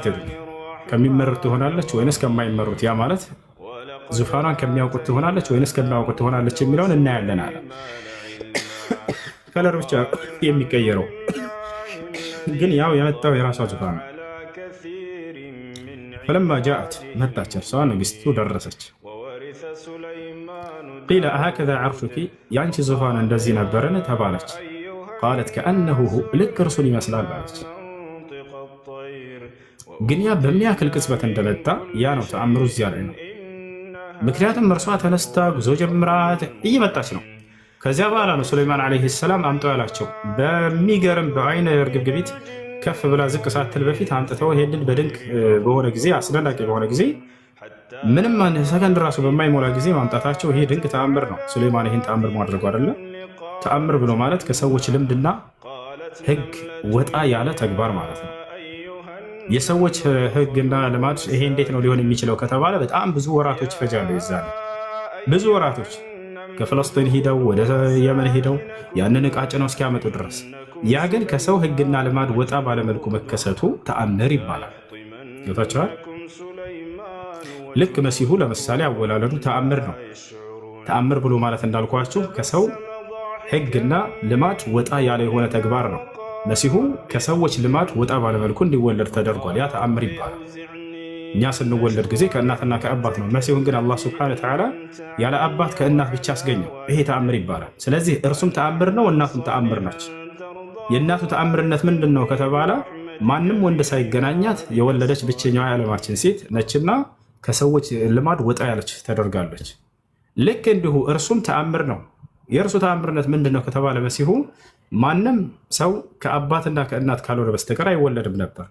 يهتدون ከሚመሩት ትሆናለች ወይንስ ከማይመሩት? ያ ማለት ዙፋኗን ከሚያውቁት ትሆናለች ወይንስ ከማያውቁት ትሆናለች የሚለውን እናያለን አለ። Color ብቻ የሚቀየረው ግን ያው የመጣው የራሷ ዙፋን ነው። فلما جاءت መጣች፣ እርሷ ንግስቱ ደረሰች። قيل أهكذا عرشك የአንቺ ዙፋን እንደዚህ ነበርን ተባለች። قالت كأنه هو ልክ እርሱን ይመስላል አለች። ግን ያ በሚያክል ቅጽበት እንደመጣ ያ ነው ተአምሩ፣ እዚያ ላይ ነው። ምክንያቱም እርሷ ተነስታ ጉዞ ጀምራት እየመጣች ነው። ከዚያ በኋላ ነው ሱለይማን ዓለይሂ ሰላም አምጠው ያላቸው። በሚገርም በአይነ እርግብግቢት ከፍ ብላ ዝቅ ሳትል በፊት አምጥተው ይሄንን በድንቅ በሆነ ጊዜ፣ አስደናቂ በሆነ ጊዜ፣ ምንም ሰከንድ ራሱ በማይሞላ ጊዜ ማምጣታቸው ይሄ ድንቅ ተአምር ነው። ሱለይማን ይህን ተአምር ማድረጉ አይደለም። ተአምር ብሎ ማለት ከሰዎች ልምድና ሕግ ወጣ ያለ ተግባር ማለት ነው። የሰዎች ሕግና ልማድ ይሄ እንዴት ነው ሊሆን የሚችለው ከተባለ በጣም ብዙ ወራቶች ይፈጃሉ። ይዛል ብዙ ወራቶች ከፍለስጢን ሂደው ወደ የመን ሂደው ያንን ዕቃ ጭነው እስኪያመጡ ድረስ። ያ ግን ከሰው ሕግና ልማድ ወጣ ባለመልኩ መከሰቱ ተአምር ይባላል። ገብታችኋል? ልክ መሲሁ ለምሳሌ አወላለዱ ተአምር ነው። ተአምር ብሎ ማለት እንዳልኳችሁ ከሰው ሕግና ልማድ ወጣ ያለ የሆነ ተግባር ነው። መሲሁ ከሰዎች ልማድ ወጣ ባለመልኩ እንዲወለድ ተደርጓል። ያ ተአምር ይባላል። እኛ ስንወለድ ጊዜ ከእናትና ከአባት ነው። መሲሁን ግን አላህ ስብሐነ ወተዓላ ያለ አባት ከእናት ብቻ አስገኘው። ይሄ ተአምር ይባላል። ስለዚህ እርሱም ተአምር ነው፣ እናቱም ተአምር ነች። የእናቱ ተአምርነት ምንድን ነው ከተባለ ማንም ወንድ ሳይገናኛት የወለደች ብቸኛዋ የዓለማችን ሴት ነችና ከሰዎች ልማድ ወጣ ያለች ተደርጋለች። ልክ እንዲሁ እርሱም ተአምር ነው። የእርሱ ተአምርነት ምንድን ነው ከተባለ መሲሁ ማንም ሰው ከአባትና ከእናት ካልሆነ በስተቀር አይወለድም ነበር።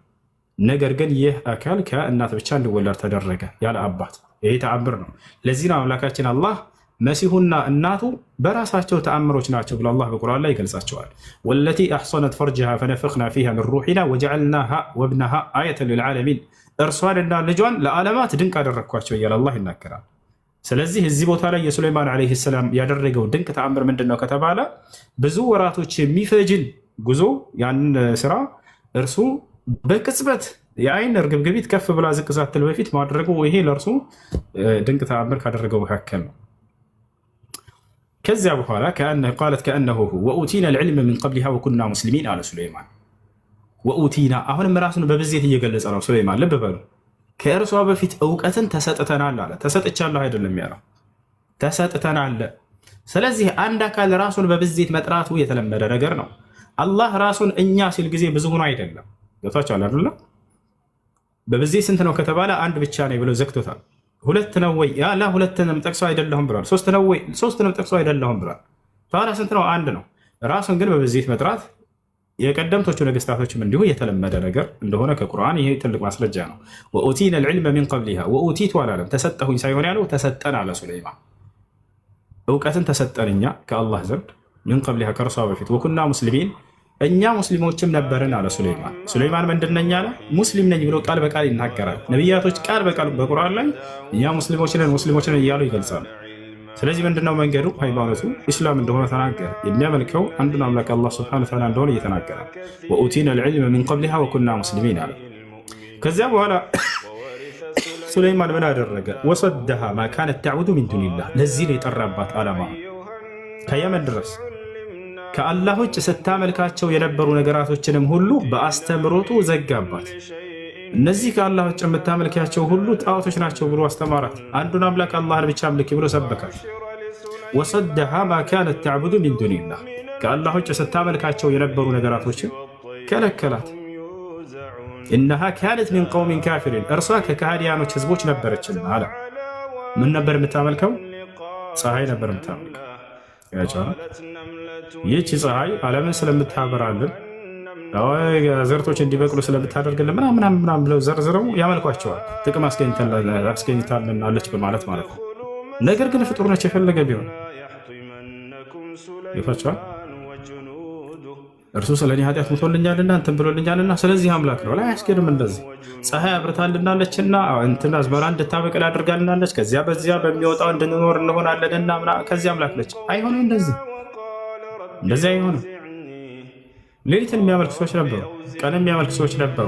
ነገር ግን ይህ አካል ከእናት ብቻ እንዲወለድ ተደረገ ያለ አባት። ይሄ ተአምር ነው። ለዚህ ነው አምላካችን አላህ መሲሁና እናቱ በራሳቸው ተአምሮች ናቸው ብሎ አላህ በቁርአን ላይ ይገልጻቸዋል። والتي أحصنت فرجها فنفخنا فيها من روحنا وجعلناها وابنها آية للعالمين፣ እርሷንና ልጇን ለዓለማት ድንቅ አደረግኳቸው እያለ አላህ ይናገራል። ስለዚህ እዚህ ቦታ ላይ የሱለይማን ዓለይሂ ሰላም ያደረገው ድንቅ ተአምር ምንድን ነው ከተባለ ብዙ ወራቶች የሚፈጅን ጉዞ ያንን ስራ እርሱ በቅጽበት የአይን እርግብግቢት ከፍ ብላ ዝቅ ሳትል በፊት ማድረጉ ይሄ ለእርሱ ድንቅ ተአምር ካደረገው መካከል ነው። ከዚያ በኋላ قالت كأنه هو وأوتينا العلم من قبلها وكنا مسلمين አለ ሱለይማን። وأوتينا አሁንም ራሱን በብዜት እየገለጸ ነው ሱለይማን። ልብ በሉ፣ ከእርሷ በፊት እውቀትን ተሰጥተናል አለ። ተሰጥቻለሁ አይደለም ያለው፣ ተሰጥተናል። ስለዚህ አንድ አካል ራሱን በብዜት መጥራቱ የተለመደ ነገር ነው። አላህ ራሱን እኛ ሲል ጊዜ ብዙ ሆኖ አይደለም። ገብቷቸዋል አይደለ? በብዜት ስንት ነው ከተባለ አንድ ብቻ ነው ብሎ ዘግቶታል። ሁለት ነው ወይ? ላ ሁለትንም ጠቅሶ አይደለሁም ብሏል። ሶስት ነው ወይ? ሶስትንም ጠቅሶ አይደለሁም ብሏል። ታዲያ ስንት ነው? አንድ ነው። ራሱን ግን በብዜት መጥራት የቀደምቶቹ ነገስታቶችም እንዲሁ የተለመደ ነገር እንደሆነ ከቁርአን ይሄ ትልቅ ማስረጃ ነው። وأوتينا العلم من قبلها፣ وأوتيت አላለም። ተሰጠሁኝ ሳይሆን ያለው ተሰጠን አለ ሱለይማን። እውቀትን ተሰጠን እኛ ከአላህ ዘንድ من قبلها ከእርሷ በፊት፣ وكنا مسلمين እኛ ሙስሊሞችም ነበርን አለ ሱለይማን። ሱለይማን ምንድን ነኝ አለ? ሙስሊም ነኝ ብሎ ቃል በቃል ይናገራል። ነቢያቶች ቃል በቃል በቁርአን ላይ እኛ ሙስሊሞች ነን፣ ሙስሊሞች ነን እያሉ ይገልጻሉ። ስለዚህ ምንድነው መንገዱ? ሃይማኖቱ ኢስላም እንደሆነ ተናገረ። የሚያመልከው አንዱን አምላክ አላህ ስብሐነ ወተዓላ እንደሆነ እየተናገረ وأوتينا العلم من قبلها وكنا مسلمين አለ። ከዚያ በኋላ ሱለይማን ምን አደረገ? وصدها ما كانت تعبد من دون الله። ለዚህ ነው የጠራባት ዓላማ ከየመን ድረስ ከአላህ ውጭ ስታመልካቸው የነበሩ ነገራቶችንም ሁሉ በአስተምሮቱ ዘጋባት። እነዚህ ከአላህ ውጭ የምታመልኪያቸው ሁሉ ጣዖቶች ናቸው ብሎ አስተማራት። አንዱን አምላክ አላህን ብቻ አምልኪ ብሎ ሰበካት። وصدها ما كانت تعبد من دون الله፣ ከአላህ ውጭ ስታመልካቸው የነበሩ ነገራቶችን ከለከላት። إنها كانت من قوم كافرين፣ እርሷ ከካህዲያኖች ህዝቦች ነበረችና አለ። ምን ነበር የምታመልከው? ፀሐይ ነበር የምታመልከው። ይህች ፀሐይ ዓለምን ስለምታበራልን፣ ዘርቶች እንዲበቅሉ ስለምታደርግልን ምናምን ምናምን ብለው ዘርዝረው ያመልኳቸዋል። ጥቅም አስገኝታልናለች በማለት ማለት ነው። ነገር ግን ፍጡር ነች፣ የፈለገ ቢሆን ይፋቸዋል። እርሱ ስለ እኔ ኃጢአት ሙቶልኛልና እንትን ብሎልኛልና ስለዚህ አምላክ ነው ላይ አያስኬድም። እንደዚህ ፀሐይ አብርታልናለችና እንትን አዝመራ እንድታበቅል አድርጋልናለች፣ ከዚያ በዚያ በሚወጣው እንድንኖር እንሆናለንና ከዚያ አምላክ ነች። አይሆንም፣ እንደዚህ እንደዚህ አይሆንም። ሌሊትን የሚያመልክ ሰዎች ነበሩ፣ ቀን የሚያመልክ ሰዎች ነበሩ።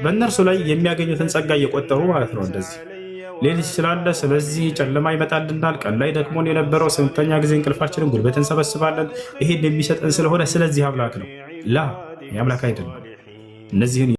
በእነርሱ ላይ የሚያገኙትን ጸጋ እየቆጠሩ ማለት ነው። እንደዚህ ሌሊት ስላለ ስለዚህ ጨለማ ይመጣልናል። ቀን ላይ ደክሞን የነበረው ስንተኛ ጊዜ እንቅልፋችንን ጉልበት እንሰበስባለን። ይሄን የሚሰጠን ስለሆነ ስለዚህ አምላክ ነው። ላ የአምላክ አይደለም። እነዚህን